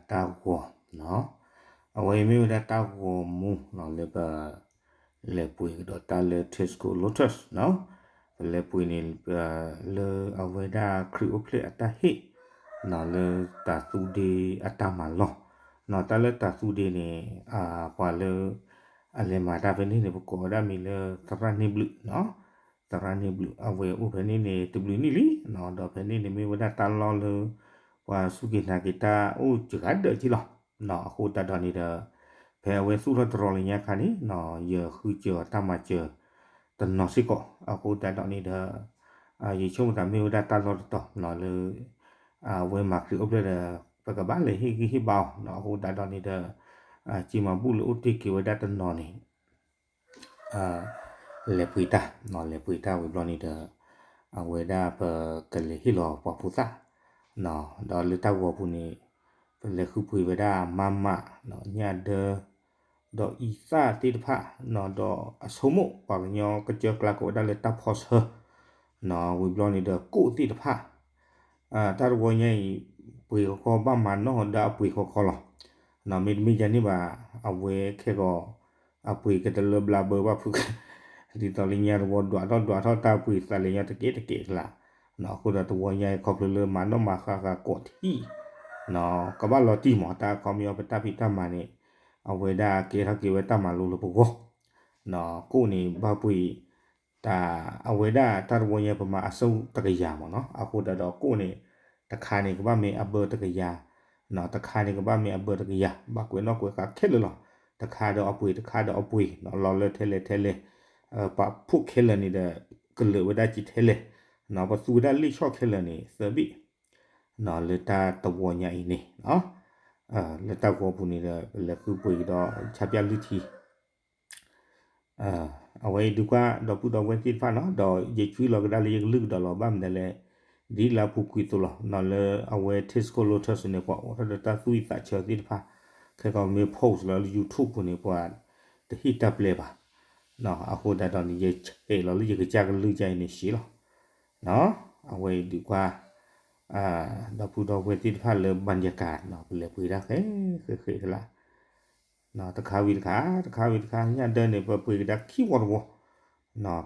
တၢ်ဂီၤ, အဝဲအံၤမ့ၢ်ဝဲဒၣ်တၢ်ဂီၤမူလၢပ လဲၤပှ့ၤကဒီးတၢ်လၢ Tesco Lotus နီၤ, ပလဲၤပှ့ၤန့ၣ် လၢအဝဲဒၣ်ခရံာ်အိၣ်ဖျဲၣ်အတၢ်ဟ့ၣ် လၢတၤသူဒ့အတၢ်မၤလီၢ်, တၢ်လၢတၤသူဒ့န့ၣ် ပှၤလၢ အလဲၤမၤတၢ်ဖဲန့ၣ်န့ၣ် ပကိးဝဲဒၣ်မံၤလၢသရၣ်န့ၢ်ဘျုး, သရၣ်န့ၢ်ဘျုး အဝဲအိၣ်ဖဲန့ၣ်န့ၣ် တဘျုးနံၣ်လံ, ဒီးဖဲန့ၣ်န့ၣ်မ့ၢ်ဝဲဒၣ်တၢ်လီၢ်လၢ ပှၤစူၢ်က့ၤနာ်က့ၤတၢ်အိၣ်စှၤဒၢးက့လီၤ. အဃိသတးဒီးန့ၣ်ဒီး ဖဲအဝဲသူၣ်ထီၣ်တရီလၢညါခါန့ၣ် ယဃုစၢၤအီၤတၢ်မၤစၢၤတနီၤစ့ၢ်ကီး, အဃိသတးဒီးန့ၣ်ဒီး ယဆိကမိၣ်သးမ့ၢ်ဝဲဒၣ်တၢ်လီၢ်တတီၤလၢ အဝဲမၤခရံာ်အိၣ်ဖျဲၣ်ဒီး ပကဘၣ်လဲၤဟ့ၣ်ဂံၢ်ဟ့ၣ်ဘါအီၤ, အဃိသတးဒီးန့ၣ်ဒီး က့မၤဘူၣ်လၢအိၣ်တ့ၢ်က့ၤဝဲဒၣ်တနီၤန့ၣ် လဲၤပှ့ၤတၢ်, လဲၤပှ့ၤတၢ်ဝံၤဘျီန့ၣ်ဒီး အဝဲဒၣ်ပကလဲၤဟ့ၣ်လီၤပှၤဖိသၣ်, ဒီးလၢတၢ်ဂီၤပူၤန့ၣ် ပလဲၤဃုပှ့ၤဝဲဒၣ်မါမး, ညၣ်ဒၢ, ဒီးအံသၣ်သ့ၣ်တဖၣ်, ဒီးအဆိကမိၣ် ပှၤကညီကစၢၢ်ကျါကိးဝဲဒၣ်လၢတၢ်ဖီဆၢ, ဝံၤဘျီန့ၣ်ဒီးကိၣ်သ့ၣ်တဖၣ် တၢ်တဝီညါအံၤ ပှ့ၤဃီဃီဘၣ်မၤနီၣ်ဒီးအပှ့ၤဃီဃီလီၤ. မ့တမ့ၢ်ယၤန့ၣ်ဘၣ် အဝဲခဲကီး အပှ့ၤကတလၢဘျးဘၢဘၣ်ဖုး, ဒ်သိးလၢညါတဝီဒွးထီၣ်ဒွးထီၣ်တၢ်ပှ့ၤသးလဲၤညီတကဲးတကဲးကျါ, အဃိဒီးတဝီညါအံၤခီဖျိလၢမၤနီၣ်မၤဃၣ်ဃၣ်ကိးထံး, ကဘၣ်လီၤတံၢ်မး တၢ်ခီပညီပတၢ်ဖံးတၢ်မၤန့ၣ်, အဝဲဒၣ်ကဲထီၣ်က့ၤဝဲတၢ်မၤလိလၢပဂီၢ်, ကိၣ်န့ၣ်ဘၣ်ပှ့ၤ တၢ်အဝဲဒၣ်တၢ်တဝီညါ ပမၤအစိၣ်တကယၤမးနီၤ, အဃိသတးဒီးကိၣ်န့ၣ် တခါန့ၣ်ကဘၣ်မ့ၢ်အဘၢတကယၤ, တခါန့ၣ်ကဘၣ်မ့ၢ်အဘၢတကယၤ, ဘၣ်ကွဲးနီၣ်ကွဲးဃာ်ခဲလၢာ်လီၤ. တခါဒီးအပှ့ၤ တခါဒီးအပှ့ၤ, လီၤလၢထဲလဲၣ်ထဲလဲၣ်, ပာ်ဖှိၣ်ခဲလၢာ်န့ၣ်ဒီး ကလၢာ်ဝဲဒၣ်က့ၤထဲလဲၣ်, ပသူဝဲဒၣ်လ့ၣ်ဆီၣ်ခဲလၢာ်န့ၣ် သၢဘ့ၣ်, လၢတၢ်တဝီညါအံၤန့ၣ် လၢတၢ်ဂီၤပူၤန့ၣ်ဒီး ပလဲၤဃုပှ့ၤကဒီး ဆါပျၢ်လွံၢ်ထံ အဝဲအံၤဒုးကွၢ်ဒီပုၢ်ဒီဝဲၢ်သ့ၣ်တဖၣ်နီၤ, ဒီးယကွံလီၤကဒါလၢယကလုၢ်ကဒီးလီၤ, ဘၣ်မနုၤလဲၣ်, ဒ်လၢအပူၤကွံာ်အသိးလီၤ, လၢအဝဲ Tesco Lotus န့ၣ် ပှၤအိးထီၣ်ဒီးတၢ်သူၣ်အံသးဆၢသ့ၣ်တဖၣ်, ခဲကီးမ့ၢ် post လၢ YouTube ပူၤန့ၣ် ပှၤတဟ့ၣ်တၢ်ပျဲဘၣ်, အဃိသတးဒီးန့ၣ် ယဆဲးလီၤလၢယကစၢ်ကလုၢ်ကါအံၤန့ၣ်ရှဲလီၤ, အဝဲအံၤဒုးကွၢ် ဒီပုၢ်ဒီဝဲၢ်သ့ၣ်တဖၣ်လၢ ဘၣ်ယကၤ ပလဲၤပှ့ၤတၢ်ဃဲဃဲဃဲကလး တခါဝံၤတခါ တခါဝံၤတခါ ညၣ်ဒၢန့ၣ် ပပှ့ၤကဒါခံဝီတဝီ,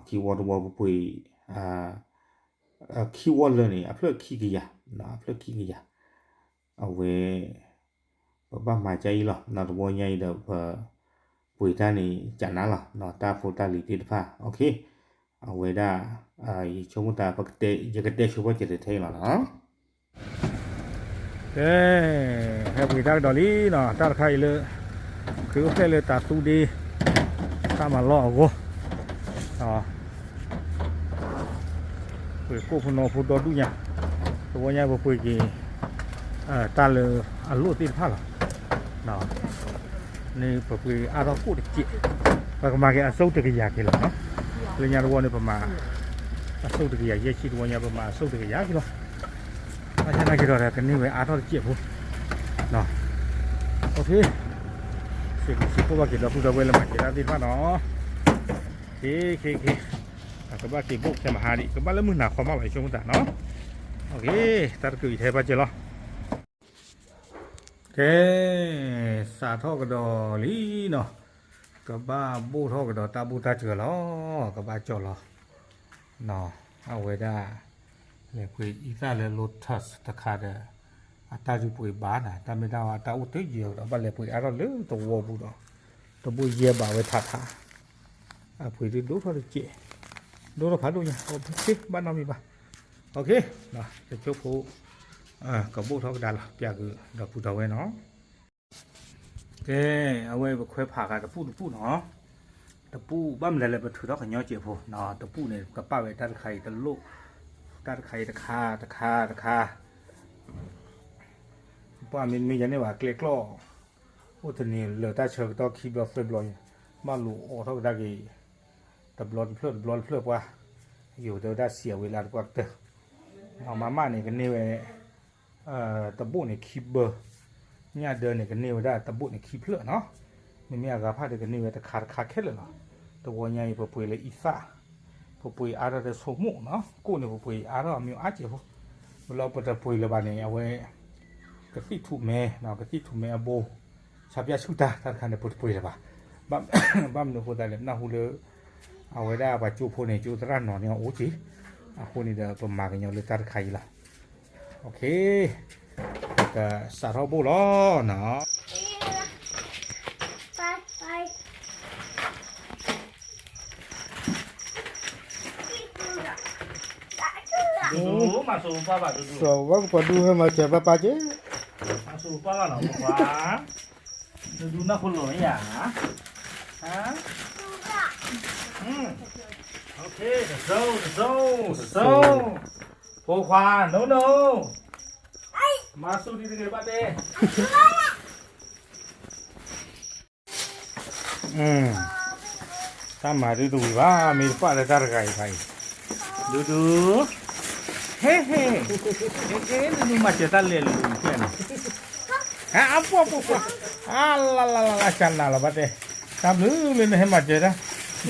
ခံဝီတဝီပပှ့ၤ ခံဝီလၢာ်န့ၣ် အဖျၢၣ်ခံကယၤ, အဖျၢၣ်ခံကယၤ, အဝဲ ပဘၣ်မၤကအံၤလီၤ, တဝီညါအံၤဒီးပ ပှ့ၤတၢ်န့ၣ် ကနါလီၤ, တၢ်ဖိတၢ်လံၤသ့ၣ်တဖၣ်, အဝဲဒၣ် ယဆိကမိၣ်သး ယကတဲဆိပာ်စၢၤတထဲအံၤလီၤနီၤ. ကဲ ဟဲပှ့ၤတၢ်ကဒီးလံနီၤ, တၢ်တခါအံၤလၢ ခရံာ်အိၣ်ဖျဲၣ်လၢတၤသူဒ့ တၢ်မၤလီၢ်အဂီၢ်, ပှ့ၤကိၣ်ဖိနီဖိဒီဒူၣ်ညါ, တဝီညါပပှ့ၤက့ၤ တၢ်လၢအလိၣ်သ့ၣ်တဖၣ်လီၤ. န့ၣ်ပပှ့ၤအါထီၣ်ကိၣ်တစဲး, ပကမၤက့ၤအစိၣ်တကယၤက့ၤလီၤ. လၢညါတဝီန့ၣ် ပမၤအစိၣ်တကယၤ, ယဲၢ်ဆံတဝီညါ ပမၤအစိၣ်တကယၤက့ၤလီၤ. ဘၣ်ဆၣ်သနာ်က့ဒီး ကန့ၢ်ဝဲအါထီၣ်တစဲးဖိ, စံးဘျုးစံးဖှိၣ်ဘၣ်က့ၤဒီပုၢ်ဒီဝဲၢ်လၢမၤက့ၤတၢ်သ့ၣ်တဖၣ်နီၤ. ခ့ခ့ခ့, ကဘၣ်က့ၤဘိၣ်ခဲမဟါဒံး, ကဘၣ်လၢမုၢ်နၤခီမးလီၤ ယဆိကမိၣ်သးနီၤ. တၢ်တကလုာ်အံၤထဲဘၣ်ကဲလီၤ. ကဲ, စးထီၣ်ကဒီးလံနီၤ, ကဘၣ်ဘိၣ်ထီၣ်ကဒီးတၢ်ဘူၣ်တၢ်စၢၤလီၤ, ကဘၣ်ကၠီလီၤ. အဝဲဒၣ် လဲၤပှ့ၤအံသၣ်လၢ Lotus တခါဒီး အတၢ်ဒုးပှ့ၤဘၣ်နၤ, တၢ်မ့ၢ်တၢ်ဝဲတၢ်အိၣ်တယၢၤဒီး ဘၣ်လဲၤပှ့ၤအါထီၣ်လၢသဝီပူၤဒီး တဘိယဲၢ်ဘးဝဲထးထး, အပှ့ၤဒုးဒိၣ်ထီၣ်တစဲး, ဒိၣ်ထီၣ်ဖးဒိၣ်ညါ, ဘၣ်နီတမံၤဘၣ်. တဆိဖိ ကဘိၣ်ထီၣ်ကဒါလီၤ ပျၢ်ကဒီပုၢ်ဒီဝဲၢ်နီၤ. ကဲ, အဝဲပခွဲးဖးဃာ်တပူၣ်တပူၣ်နီၤ, တပူၣ်ဘၣ်မနုၤလဲၣ် ပထုးထီၣ်ကညီစဲးဖိ, တပူၣ်န့ၣ် ကပာ်ဝဲတၢ်တခါအံၤတလိၣ်, တၢ်တခါအံၤတခါ တခါ တခါ, ပှၢ်မ့တမ့ၢ်ယၤန့ၣ်ဘၣ် ကျဲကျီၢ်, အိၣ်တနံၤလၢာ်တၢ်ဆၢကတီၢ်ခံဘျီသၢဘျီ, ဘၣ်လူၤအိးထီၣ်ကဒါက့ၤ တဘျီတဖျၢၣ်တဘျီတဖျၢၣ်ပှၢ်, ယိၤတဲဝဲဒၣ်စံးအဝဲလၢတပှၢ်ကတၢၢ်, မၤမးန့ၣ် ကန့ၢ်ဝဲ တဘိၣ်န့ၣ်ခံဘၢ, ညၣ်ဒၢန့ၣ် ကန့ၢ်ဝဲဒၣ်တဘိၣ်န့ၣ်ခံဖျၢၣ်နီၤ, မ့မ့ၢ်အဂၤဖၣ်ဒီးကန့ၢ်ဝဲတခါတခါခဲလၢာ်လီၤ. တဝီညါအံၤ ပပှ့ၤလၢအံသၣ်, ပပှ့ၤအါထီၣ်တဆိကမိၣ်နီၤ, ကိၣ်န့ၣ် ပပှ့ၤအါထီၣ်အမ့ၢ်အါစဲးဖိ, ဝဲလီၤပတပှ့ၤလၢၤဘၣ်န့ၣ် အဝဲ ကသံၣ်ထူၣ်မဲ, ကသံၣ်ထူၣ်မဲအဘိ, ဆါပၠၣ်ဆူၣ်တၢ် တၢ်တခါန့ၣ် ပတပှ့ၤလၢၤဘၣ်. ဘၣ်မနုၤအဃိသတးလဲၣ် နၢ်ဟူလၢ အဝဲဒၣ်ပှၤကၠိဖိန့ၣ် ကၠိသရၣ်နီၤန့ၢ်အအိၣ်က့ၤ, အဃိန့ၣ်ဒီး ပမၤကညီလၢတၢ်တခါအံၤလီၤ. ကစးထီၣ်ဘိၣ်လီၤနီၤ. စီၤဝဲကပှၤဒူဟဲမၤစၢၤပၢ်ပၢ်က့ၤ, မၤစၢၤပၢ်လီၤနီၤ ပှၤ, ဒူဒူနၢ်ခိလီၤယၤ, တစိၢ် တစိၢ် တစိၢ်, ဖိခွါ no no, မၤစၢၤဒံးတဂ့ၤဘၣ်တဲ တၢ်မၤဒုတဝံၤဘၣ် မ့ၢ်တပာ်လၢတၢ်တဂၤအံၤဘၣ်အံၤ, ဒူဒူ, ဟဲဟဲ, ဟဲဒူဒူမၤစၢၤတၢ်လဲၤလၢဖဲန့ၣ်, ဟဲအပှၤပှၤပှၤ, အလလလလ ကနၤလီၤဘၣ်တဲ, တၢ်ဘျုးလၢနဟဲမၤစၢၤတၢ်,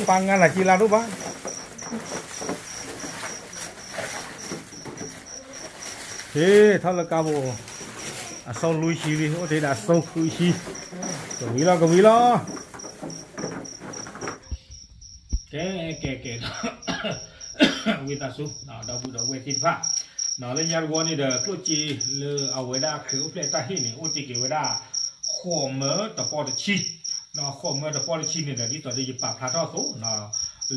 ပၢ်ငါလၢက့လၢ်ဒိၣ်ဘၣ် ဟ့ၣ်ထီၣ်လၢကါဘိ, အစီလွံၢ်ဆံလံ အိၣ်တ့ၢ်ဒၣ်အစီဃုဆံ, ကဝံၤလီၤ ကဝံၤလီၤ. ကဲ ကဲ ကဲ, ဝံသးစူၤ ဒီပုၢ်ဒီဝဲၢ်သ့ၣ်တဖၣ်, လၢညါတဝီန့ၣ်ဒီး ကျိၣ်စ့လၢအဝဲဒၣ်ခရံာ်အိၣ်ဖျဲၣ်တၢ်ဟ့ၣ်န့ၣ် အိၣ်တ့ၢ်က့ၤဝဲဒၣ် ဃိးမၢတပီၢ်တဆံ, ဃိးမၢတပီၢ်တဆံန့ၣ်ဒီး ဒ်သိးဒီးယပာ်ဖျါထီၣ်အသိး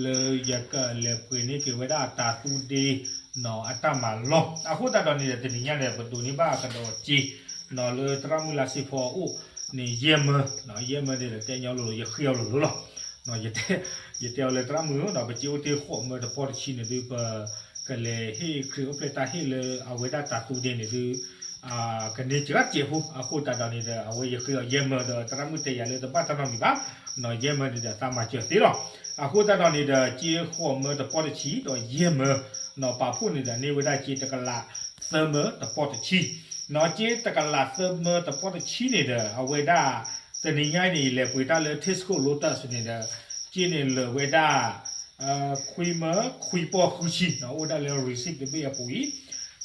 လၢယကလဲၤပှ့ၤန့ၢ်က့ၤဝဲဒၣ်တၤသူဒ့ အတၢ်မၤလီၢ်, အဃိသတးဒီးန့ၣ်ဒီး တနံၤညါန့ၣ် ပဒိးန့ၢ်ဘၣ်ကဒီးစ့ လၢသရၣ်မုၣ်လါစ့ဖီအအိၣ်န့ၣ် ယဲၢ်မၢ, ယဲၢ်မၢန့ၣ်ဒီး တဲညီလိၤလိၤ ယဃ့အီၤလိၤလိၤလီၤ. ယတဲအီၤလၢသရၣ်မုၣ်ဧၢ ပစ့အိၣ်တ့ၢ်ဃိးမၢတပီၢ်တဆံန့ၣ်ဒုး ပကလဲၤဟ့ၣ်ခရံာ်အိၣ်ဖျဲၣ်တၢ်ဟ့ၣ်လၢအဝဲဒၣ်တၤသူဒ့န့ၣ်ဒုး ကန့ၢ်စှၤစဲးဖိ, အဃိသတးဒီးန့ၣ်ဒီး အဝဲယဃ့အီၤယဲၢ်မၢဒီး သရၣ်မုၣ်တဲယၤလၢတဘၣ်တၢ်နီတမံၤဘၣ်, ယဲၢ်မၢန့ၣ်ဒီးသးမၤစၢၤသ့လီၤ. အဃိသတးဒီးန့ၣ်ဒီး စ့ဃိးမၢတပီၢ်တဆံဒီးယဲၢ်မၢ, ပာ်ဖှိၣ်န့ၣ်ဒီးန့ၢ်ဝဲဒၣ်စ့တကလးသၢမၢတပီၢ်တဆံ, စ့တကလးသၢမၢတပီၢ်တဆံန့ၣ်ဒီး အဝဲဒၣ် တနံၤညါအံၤန့ၣ် ယလဲၤပှ့ၤတၢ်လၢ Tesco Lotus န့ၣ်ဒီး စ့န့ၣ်လၢာ်ဝဲဒၣ် ခွံမၢခွံပီၢ်ဃုဆံ, အိၣ်ဒၣ်လၢ receipt တဘ့ၣ်အပူၤအံၤ,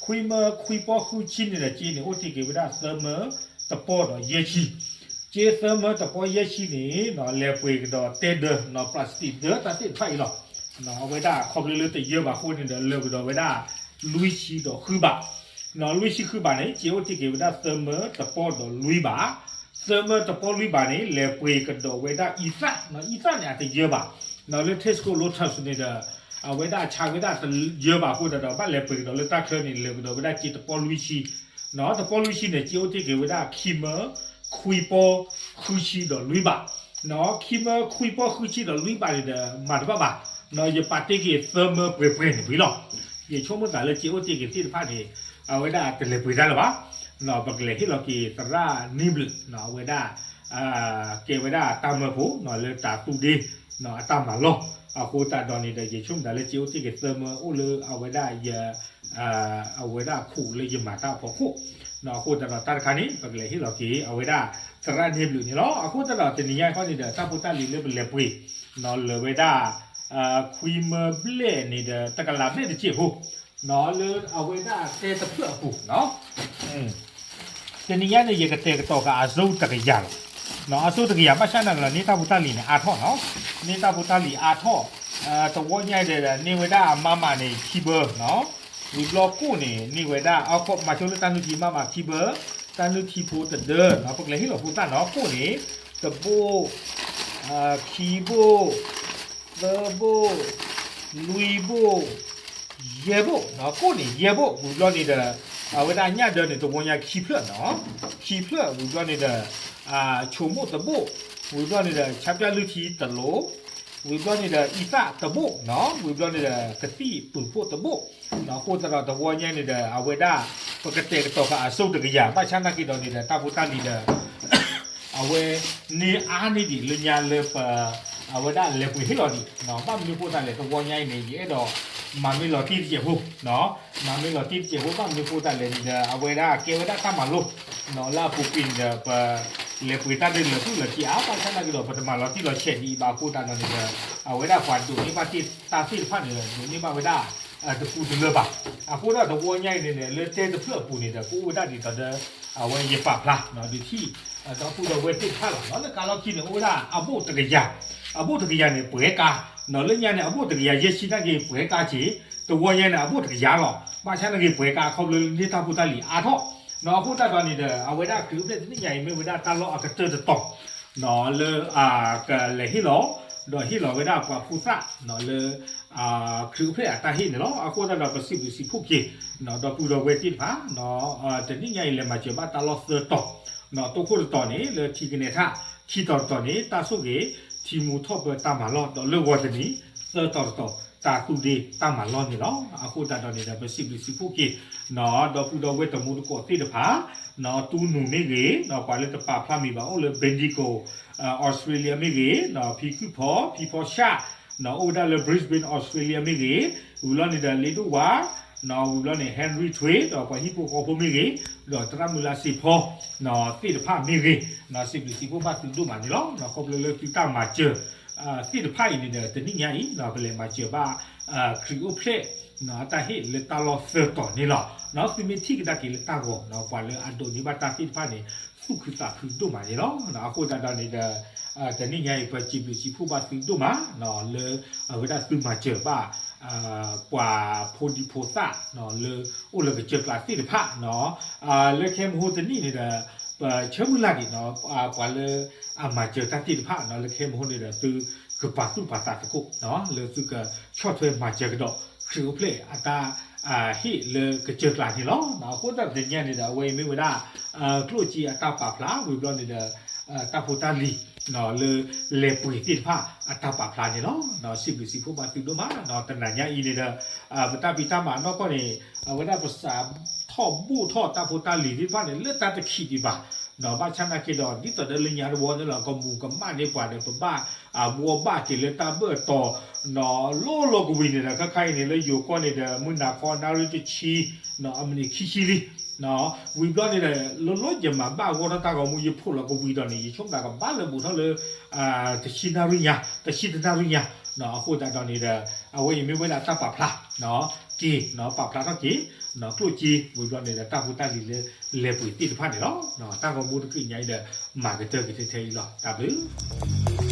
ခွံမၢခွံပီၢ်ဃုဆံန့ၣ်ဒီး စ့န့ၣ် အိၣ်တ့ၢ်က့ၤဝဲဒၣ်သၢမၢတပီၢ်ဒီးယဲၢ်ဆံ, စ့သၢမၢတပီၢ်ယဲၢ်ဆံန့ၣ် လဲၤပှ့ၤကဒီးတဲဒၢ plastic ဒၢတၢ်သ့ၣ်တဖၣ်အံၤလီၤ. အဝဲဒၣ်ခီဖျိလၢတယၢဘၣ်အဃိန့ၣ်ဒီး လၢာ်ကဒီးဝဲဒၣ် လွံၢ်ဆံဒီးဃုဘး, လွံၢ်ဆံဃုဘးန့ၣ် စ့အိၣ်တ့ၢ်က့ၤဝဲဒၣ်သၢမၢတပီၢ်ဒီးလွံၢ်ဘး, သၢမၢတပီၢ်လွံၢ်ဘးန့ၣ် လဲၤပှ့ၤကဒီးဝဲဒၣ်အံသၣ်, အံသၣ်န့ၣ် အတယၢဘၣ်, လၢ Tesco Lotus န့ၣ်ဒီး အဝဲဒၣ်အဆါဝဲဒၣ်တယၢဘၣ်အဃိသတးဒီး ဘၣ်လဲၤပှ့ၤကဒီးလၢတၢ်ချၢန့ၣ် လဲၤကဒီးဝဲဒၣ်စ့တပီၢ်လွံၢ်ဆံ, တပီၢ်လွံၢ်ဆံန့ၣ် စ့အိၣ်တ့ၢ်က့ၤဝဲဒၣ်ခံမၢခွံပီၢ်ဃုဆံဒီးလွံၢ်ဘး, ခံမၢခွံပီၢ်ဃုဆံဒီးလွံၢ်ဘးန့ၣ်ဒီး မၤတဘၣ်ဘၣ်, ယပာ်တ့ၢ်က့ၤသၢမၢပှဲၤပှဲၤန့ၣ်ဝံၤလီၤ. ယဆိကမိၣ်သးလၢစ့အိၣ်တ့ၢ်က့ၤသ့ၣ်တဖၣ်န့ၣ် အဝဲဒၣ်တလဲၤပှ့ၤတၢ်လၢၤဘၣ်, ပကလဲၤဟ့ၣ်လီၤက့ၤသရၣ်န့ၣ်ဘျုး အဝဲဒၣ် ကဲဝဲဒၣ်တၢ်မၢဖိ လၢတၤသူဒ့ အတၢ်မၤလီၢ်, အဃိသတးဒီးန့ၣ်ဒီး ယဆိကမိၣ်သးလၢစ့အိၣ်တ့ၢ်က့ၤသၢမၢအိၣ်လၢအဝဲဒၣ်ယ အဝဲဒၣ်ခိၣ်လၢယမၤတၢ်အဖီခိၣ်, အဃိသတးဒီးတၢ်တခါန့ၣ် ပကလဲၤဟ့ၣ်လီၤက့ၤ အဝဲဒၣ်သရၣ်န့ၣ်ဘျုးန့ၣ်လီၤ. အဃိသတးဒီးတနံၤညါခီန့ၣ်ဒီး တၢ်ဖိတၢ်လံၤလၢပလဲၤပှ့ၤ လၢာ်ဝဲဒၣ် ခွံမၢဘျဲၣ်န့ၣ်ဒီး တကလးဘျဲၣ်တစဲးဖိ လၢအဝဲဒၣ်တဲတဖျၢၣ်အပူၤ တနံၤညါန့ၣ် ယကတဲာ်ကတီၤဃာ်အစိတကယၤလီၤ. အစိတကယၤ ဘၣ်ဆၣ်န့ၣ်လီၤ န့ၢ်တၢ်ဖိတၢ်လံၤန့ၣ်အါထီၣ်နီၤ, န့ၢ်တၢ်ဖိတၢ်လံၤအါထီၣ်, တဝီညါဒီး န့ၢ်ဝဲဒၣ်အမါမးန့ၣ်ခံဘၢ, ဝံၤဘျီကိၣ်န့ၣ် န့ၢ်ဝဲဒၣ် မၤဆိလၢတၢ်နုၢ်ထံမးမးခံဘၢ, တၢ်နုၢ်ထံဖိတဒၢ, ပကလဲၤဟ့ၣ်လီၤဖိသၣ်နီၤ, ကိၣ်န့ၣ် တဘိၣ်, ခံဘိၣ်, သၢဘိၣ်, လွံၢ်ဘိၣ်, ယဲၢ်ဘိၣ်, ကိၣ်န့ၣ်ယဲၢ်ဘိၣ်, ဝံၤဘျီန့ၣ်ဒီး အဝဲဒၣ်ညၣ်ဒၢန့ၣ် တဝီညါခံဖျၢၣ်နီၤ, ခံဖျၢၣ် ဝံၤဘျီန့ၣ်ဒီး ဆိမိၣ်တဘိၣ်, ဝံၤဘျီန့ၣ်ဒီး ဆါပၠၣ်လုၢ်ထံတလိၤ, ဝံၤဘျီန့ၣ်ဒီး အံသၣ်တဘိၣ်နီၤ, ဝံၤဘျီန့ၣ်ဒီး ကသံၣ်ပုၢ်ဖှိၣ်တဘိၣ်, အဃိသတးဒီးတဝီညါန့ၣ်ဒီး အဝဲဒၣ် ပကတဲာ်ကတီၤဃာ်အစိတကယၤ, ဘၣ်ဆၣ်နာ်က့ဒီးန့ၣ်ဒီး တၢ်ဖိတၢ်လံၤဒီး အဝဲန့ၢ်အါန့ၢ်ဒံးလၢညါလၢပ အဝဲဒၣ်လဲၤပှ့ၤဟ့ၣ်လီၤဒံး, ဘၣ်မနုၤအဃိသတးလဲၣ် တဝီညါအံၤန့ၣ် ယအဲၣ်ဒိးမၤမ့ၢ်လီၤတံၢ်တစဲးဖိ, မၤမ့ၢ်လီၤတံၢ်တစဲးဖိ ဘၣ်မနုၤအဃိသတးလဲၣ်န့ၣ်ဒီး အဝဲဒၣ်ကဲဝဲဒၣ်တၢ်မၤလိ လၢအပူၤကွံာ်န့ၣ်ဒီး ပလဲၤပှ့ၤတၢ်ဒုးလၢာ်သူၣ်လၢာ်က့အါ, ဘၣ်ဆၣ်နာ်က့ဒီး ပတမၤလီၤတံၢ်လီၤဆဲးဒ်အံၤဘၣ်အဃိသတးဒီးန့ၣ်ဒီး အဝဲဒၣ်ပှၤဒိးန့ၢ်ဘၣ်တၢ်သ့ၣ်တဖၣ်န့ၣ်ဒီး ဒိးန့ၢ်ဘၣ်ဝဲဒၣ် တပူၤတလၢဘၣ်. အဃိဒီးတဝီညါအံၤန့ၣ်န့ၣ် လၢတဲတဖျၢၣ်အပူၤန့ၣ်ဒီး ကအိၣ်ဝဲဒၣ်ဒ်သိးဒီး အဝဲယပာ်ဖျါ ဒုးထံၣ် ဒီပုၢ်ဒီဝဲၢ်သ့ၣ်တဖၣ်လီၤ. လၢကါလီၢ်ခံန့ၣ် အိၣ်ဝဲဒၣ်အဘိၣ်တကယၤ, အဘိၣ်တကယၤန့ၣ် ပှဲၤကါ, လၢညါန့ၣ် အဘိၣ်တကယၤယဲၢ်ဆံနာ်က့ ပှဲၤကါက့ၤ, တဝီညါန့ၣ် အဘိၣ်တကယၤလီၤ. ဘၣ်ဆၣ်နာ်က့ ပှဲၤကါအခီဖျိလၢန့ၢ်တၢ်ဖိတၢ်လံၤအါထီၣ်, အဃိသတးဒီးန့ၣ်ဒီး အဝဲဒၣ်ခရံာ်အိၣ်ဖျဲၣ်တနံၣ်ညါအံၤ မ့ၢ်ဝဲဒၣ်တၢ်လီၢ်အကတၢၢ်တတီၤ လၢ ကလဲၤဟ့ၣ်လီၤ, ဒီးဟ့ၣ်လီၤဝဲဒၣ်ပှၤဖိသၣ်လၢ ခရံာ်အိၣ်ဖျဲၣ်အတၢ်ဟ့ၣ်န့ၣ်လီၤ. အဃိသတးဒီး ပစံးဘျုးစံးဖှိၣ်က့ၤ ဒီပုၢ်ဒီဝဲၢ်သ့ၣ်တဖၣ်, တနံၣ်ညါအံၤလဲၤမၤစၢၤဘၣ်တၢ်လီၢ်သၢတီၤ, တိခိၣ်တတီၤန့ၣ် လၢထံကနဲထၣ်, ခံတီၤတတီၤန့ၣ် တၢ်ဆိၣ်ဂ့ၤ ထံမူထီၣ်ပၢတၢ်မၤလီၢ်, ဒီးလၢဂီၤတနံၤ သၢတီၤတတီၤ တၢ်သူၣ်ဒ့တၢ်မၤလီၢ်န့ၣ်လီၤ. အဃိသတးဒီးန့ၣ်ဒီး ပစံးဘျုးစံးဖှိၣ်က့ၤ ဒီပုၢ်ဒီဝဲၢ်တမူတကိးသ့ၣ်တဖၣ်, တူနူမ့ၢ်ဂ့ၤ, ပှၤလၢတပာ်ဖျါမံၤဘၣ် အိၣ်လၢ Bendigo Australia မ့ၢ်ဂ့ၤ, ဖံခုၣ်ဖီ, ဖံဖီၡၣ်, အိၣ်ဝဲဒၣ်လၢ Brisbane Australia မ့ၢ်ဂ့ၤ, ဝံၤဘျီန့ၣ်ဒီး လ့ဒိၣ်ဝါ, ဝံၤဘျီန့ၣ် Henry ထွ့ ဒီးပှၤဟံၣ်ဖိဃီဖိမ့ၢ်ဂ့ၤ, ဒီးသရၣ်မုၢ်လါစ့ဖီ သ့ၣ်တဖၣ်မ့ၢ်ဂ့ၤ, စံးဘျုးစံးဖှိၣ်ဘၣ်သုဒိၣ်မးန့ၣ်လီၤ. ခီဖျိလၢသုတၢ်မၤစၢၤ သ့ၣ်တဖၣ်အံၤန့ၣ်ဒီး တနံၣ်ညါအံၤ ပလဲၤမၤစၢၤဘၣ် ခရံာ်အိၣ်ဖျဲၣ် တၢ်ဟ့ၣ်လၢတၢ်လီၢ်သၢတီၤန့ၣ်လီၤ. သုမ့ၢ်ထံၣ်ကဒါက့ၤလၢတၢ်ဂီၤ ပှၤလၢအဒိးန့ၢ်ဘၣ်တၢ်သ့ၣ်တဖၣ်န့ၣ် သူၣ်ခုသးခုဒိၣ်မးန့ၣ်လီၤ. အဃိသတးဒီးန့ၣ်ဒီး တနံၣ်ညါအံၤ ပစံးဘျုးစံးဖှိၣ်ဘၣ်သုဒိၣ်မး လၢအဝဲဒၣ်သုမၤစၢၤဘၣ် ပှၤဖိဒံဖိသၣ် လၢအိၣ်လၢကစၢၢ်ကျါသ့ၣ်တဖၣ် လၢခဲမဟိတနံၣ်န့ၣ်ဒီး ပဆၢမုၢ်လၢ်ဒံး ပှၤလၢအမၤစၢၤတၢ်သ့ၣ်တဖၣ် လၢခဲမဟိန့ၣ်ဒီး သုကပာ်သူၣ်ပာ်သးသကိး လၢသုကဆီၣ်ထွဲမၤစၢၤကဒီး ခရံာ်အိၣ်ဖျဲၣ်အတၢ်ဟ့ၣ်လၢကစၢၢ်ကျါန့ၣ်လီၤ. အဃိသတးတနံၣ်ညါန့ၣ်ဒီး အဝဲအံၤမ့ၢ်ဝဲဒၣ် ကျိၣ်စ့အတၢ်ပာ်ဖျါ ဝံၤဘျီန့ၣ်ဒီး တၢ်ဖိတၢ်လံၤ လၢလဲၤပှ့ၤသ့ၣ်တဖၣ်အတၢ်ပာ်ဖျါန့ၣ်လီၤ. စံးဘျုးစံးဖှိၣ်ဘၣ်သုဒိၣ်မး တနံၣ်ညါအံၤန့ၣ်ဒီး ပတၢ်ဖံးတၢ်မၤအနီၢ်ကီၢ်န့ၣ် အဝဲဒၣ်ပစးထီၣ်ဘိၣ်ထီၣ်တၢ်ဖိတၢ်လံၤသ့ၣ်တဖၣ်န့ၣ် လၢတၢ်တခံးဒံးဘၣ် ဘၣ်ဆၣ်နာ်က့ဒီး ဒ်သိးဒီးလၢညါတဝီန့ၣ်လီၤ ကမူၤကမၣ်န့ၢ်ပှၤဒီး ပဘၣ်ဘှီဘၣ်က့ၤလၢတၢ်ဘၢၣ်တီၤ လီၤလီၤကဝံၤန့ၣ်ဒီး ခါခါအံၤန့ၣ် လၢယိၤကီၢ်န့ၣ်ဒီး မုၢ်နၤခီနၣ်ရံၣ်တဆံ အမံးနံးခံဆံလံ ဝံၤဘျီန့ၣ်ဒီး လီၤလီၤယမၤဘၣ်ဂီၢ်ထီၣ်တၢ်ဂီၤမူ ယဖိးလီၤကဝံၤဒီးန့ၣ် ယဆိကမိၣ်သးကဘၣ်လၢဘူးထီၣ်လၢ တဆံနၣ်ရံၣ်ညါ တဆံတနၣ်ရံၣ်ညါ အဃိသတးဒီးန့ၣ်ဒီး အဝဲအံၤမ့ၢ်ဝဲဒၣ်တၢ်ပာ်ဖျါ က့ၤ ပာ်ဖျါထီၣ်က့ၤ ကျိၣ်စ့ ဝံၤဘျီန့ၣ်ဒီး တၢ်ဖိတၢ်လံၤလၢလဲၤပှ့ၤသ့ၣ်တဖၣ်န့ၣ်လီၤ. တၢ်ဂီၤမူတချုးညါအံၤဒီး မၤကတၢၢ်က့ၤထဲထဲအံၤလီၤ. တၢ်ဘျုး